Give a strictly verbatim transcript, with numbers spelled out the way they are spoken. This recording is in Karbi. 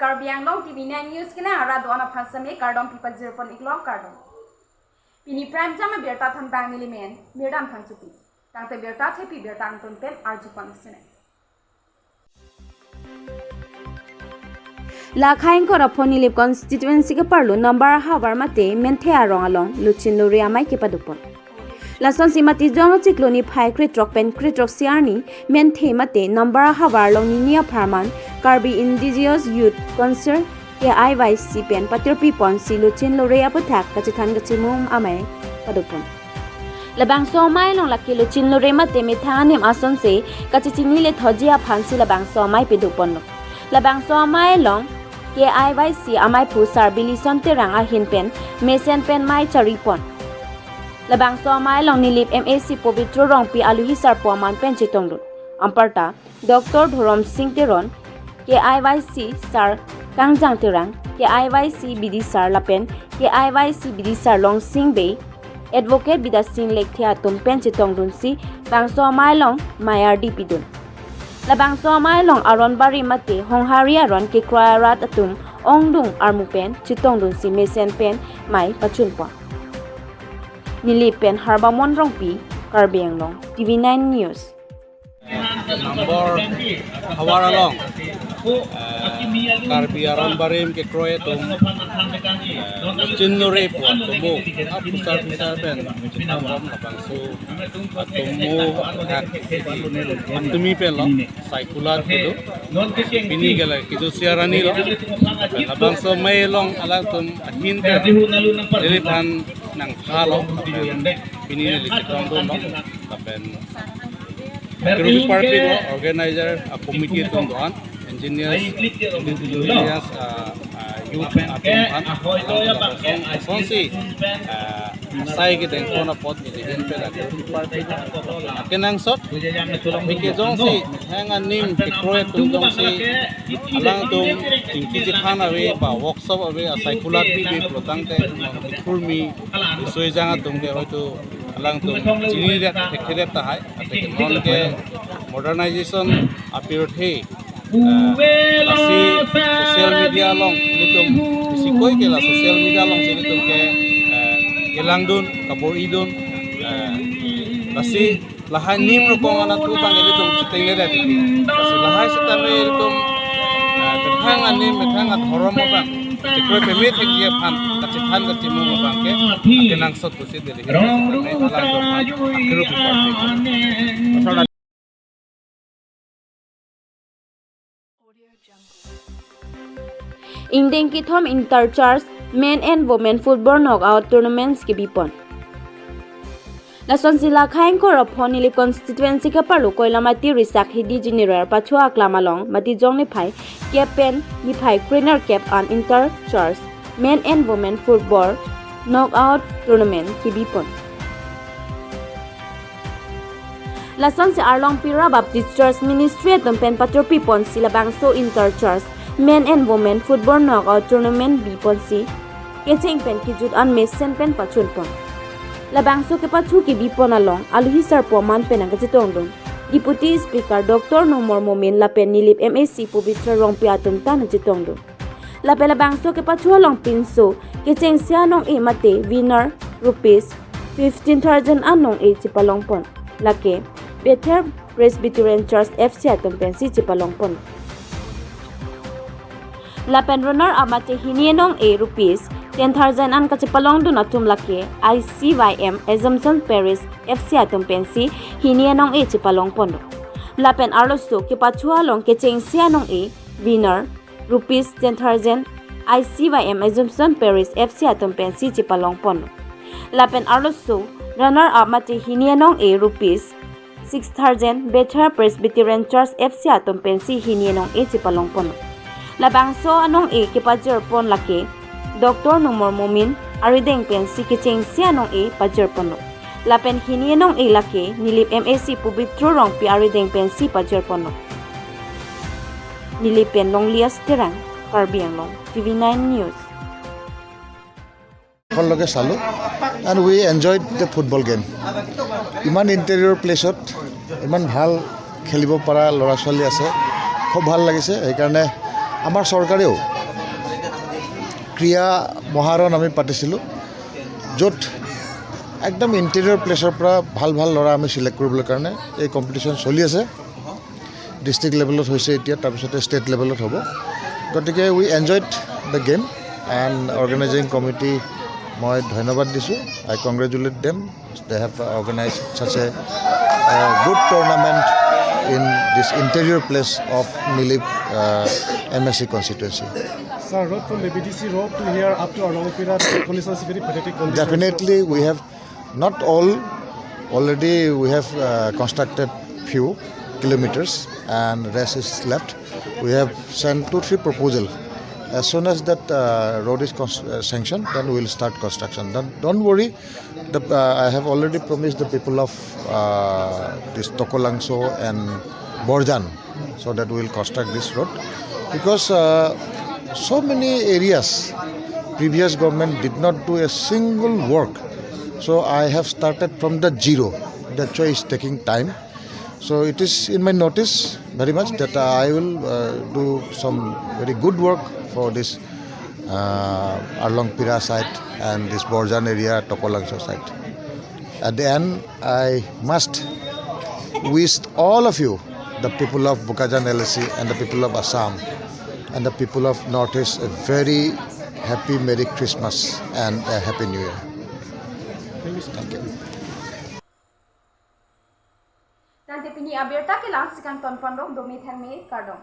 Karbi Anglong T V nine News kenang arat do-an aphan seme kardom pipajirpon iklo, kardom. Pini prime time abirta thanbang nelimen Mirdam Phangchopi. Tangte birta thepi birta angton pen arjupon sene. Lakha ingkoi ra pho Nilip constituency keparlo Nambor Havar mate Menthe arong along Luchin Lure amei kepadopon. Lasonsi Matijong achiklo niphai krethrok pen krethrok isi arni Menthe mate Nambor Havar along nini apharman Karbi Indigenous Youth Council, K I Y C pen patirpiponsi Luchin Lure aputhak kachethan kachimum amei padopon. Labangso amei along lake Luchin Lure mate methang anim asonsi kachechini lethoji aphansi labangso amei padoponlo. Labangso amei along K I Y C ameiphu Sar Bilison Terang ahin pen mesen pen mei charipon. Labangso amei along Nilip M A C Pobitro Rongpi aluhi sarpo aman pen chetongdun. Anparta Doctor Dhorom Sing Teron, K I Y C Sar Kangjang Terang, K I Y C B D Sar lapen K I Y C B D Sar Longsing Bey, Advocate Bidya Sing Lekthe atum pen chetongdunsi bangso amei along mei ardi pidun. Labangso amei along aron bari mate honghari aron kekroi arat atum ongdung armu pen chetongdunsi mesen pen mei pachunpon. Nilip pen Harbamon Rongpi, Karbi Anglong, T V nine News. Nambor Havar along, eh, Karbi aron barim kekroi atum, eh, Luchin Lure pu atomo, ah, pusar pusar pen, chetongdun labangso atomo, ah, atumi pen lo, saikulat kedo. Pini ke la kejut isi arni lo. Labangso amei along alangtum ahin pen Nilip aphan nangphalo. Pini neli chetongdunlo. Lapen Kuru Party lo organizer, ah, committee atum do-an, engineers, engineers, ah, ah, youth atum aphan, labangso asonsi, ah, asai kedengpon apot neli ahin pen la Kuru Party lo. Kenangsot, pike jongsi methang anim kekroi atum jongsi alangtum chingki chethan ave ba workshop ave, asaikulat pipe pulotangte, thurmi isoi jang atum ke hoito alangtum chinidet thekthedet tahai, athe ke non ke modernization apirthe, eh, lasi social media along nelitum isi koi ke la social media alongsi nelitum ke, eh, kelangdun, kabor-idun, eh, lasi lahai nim rokong anat thu abang nelitum chitengledet. Lasi lahai setame nelitum, eh, methang anim, methang adhorom abang, kekroi peme thekji aphan kachethan kachimum abang ke, ah, kenangsot pusi neli ahin pen setame alangtum aphan akiru piparti. Ingdeng kethom inter church men and women football knockout tournaments kebipon. Lasonsi Lakha ingkoi ra pho Nilip constituency keparlo Koilamati Risak Hidi General Pacho Aklam along Matijong niphai kep pen niphai krenerkep an inter church men and women football knockout tournament kebipon. Lasonsi Arlong Pira Baptist Church Ministry atum pen patirpiponsi labangso inter church men and women football knockout tournament biponsi kecheng pen kejut an mesen pen pachunpon. Labangso kepacho kebipon along aluhi sarpo aman pen nangkachetongdun Deputy Speaker Doctor Numal Momin lapen Nilip M A C Pobitro Rongpi atum ta nangchetongdun. Lapen labangso kepacho along pinso kechengsi anong-e mate winner rupees fifteen thousand anong-e chepalongpon. Lake Bethel Presbyterian Church F C atum pensi chepalongpon. Lapen runner up mate hini anong-e rupees ten thousand an kachepalongdun atum lake I C Y M Assumption Parish F C atum pensi hini anong-e chepalongponlo. Lapen arloso kepacho along kechengsi anong-e winner rupees ten thousand I C Y M Assumption Parish F C atum pensi chepalongponlo. Lapen arloso runner up mate hini anong-e rupees six thousand Bethel Presbyterian Church F C atum pensi hini anong-e chepalongponlo. Labangso anong-e kepajirpon lake Doctor Numal Momin arideng pensi kechengsi anong-e pajirponlo. Lapen hini anong-e lake Nilip M A C Pobitro Rongpi arideng pensi pajirponlo. Nilip pen Longlias Terang, Karbi Anglong, T V nine News. সকলকে চালোঁ and we enjoyed the football game. ইমান ইণ্টেৰিয়ৰ প্লেচত ইমান ভাল খেলিব পৰা ল'ৰা ছোৱালী আছে, খুব ভাল লাগিছে। সেইকাৰণে আমাৰ চৰকাৰেও ক্ৰীড়া মহাৰণ আমি পাতিছিলোঁ, য'ত একদম ইণ্টেৰিয়ৰ প্লেচৰ পৰা ভাল ভাল ল'ৰা আমি ছিলেক্ট কৰিবলৈ কাৰণে এই কম্পিটিশ্যন চলি আছে। ডিষ্ট্ৰিক্ট লেভেলত হৈছে এতিয়া, তাৰপিছতে ষ্টেট লেভেলত হ'ব। গতিকে we enjoyed the game and organizing committee মই ধন্যবাদ দিছোঁ। I congratulate them. They have organized such a, uh, good tournament in this interior place of Nilip, uh, M A C constituency. Sir, road from B B D C road to here up to Arlongpira conditions is very pathetic condition. Definitely, we have not all. Already, we have, uh, constructed few kilometers, and rest is left. We have sent two, three proposal. As soon as that, uh, road is cons-, uh, sanctioned, then we will start construction. Don't, don't worry. The, uh, I have already promised the people of, uh, this Tokolangso and Borjan, so that we will construct this road, because, uh, so many areas previous government did not do a single work. So I have started from the zero. That's why it's taking time. So it is in my notice very much that I will, uh, do some very good work for this, uh, Arlongpira site and this Borjan area, Tokolangso site. At the end, I must wish all of you, the people of Bokajan L A C and the people of Assam and the people of Northeast, a very happy Merry Christmas and a Happy New Year. Thank you. Tangte pini abirta ke la-an si kangton ponrong, dome thangme, kardom.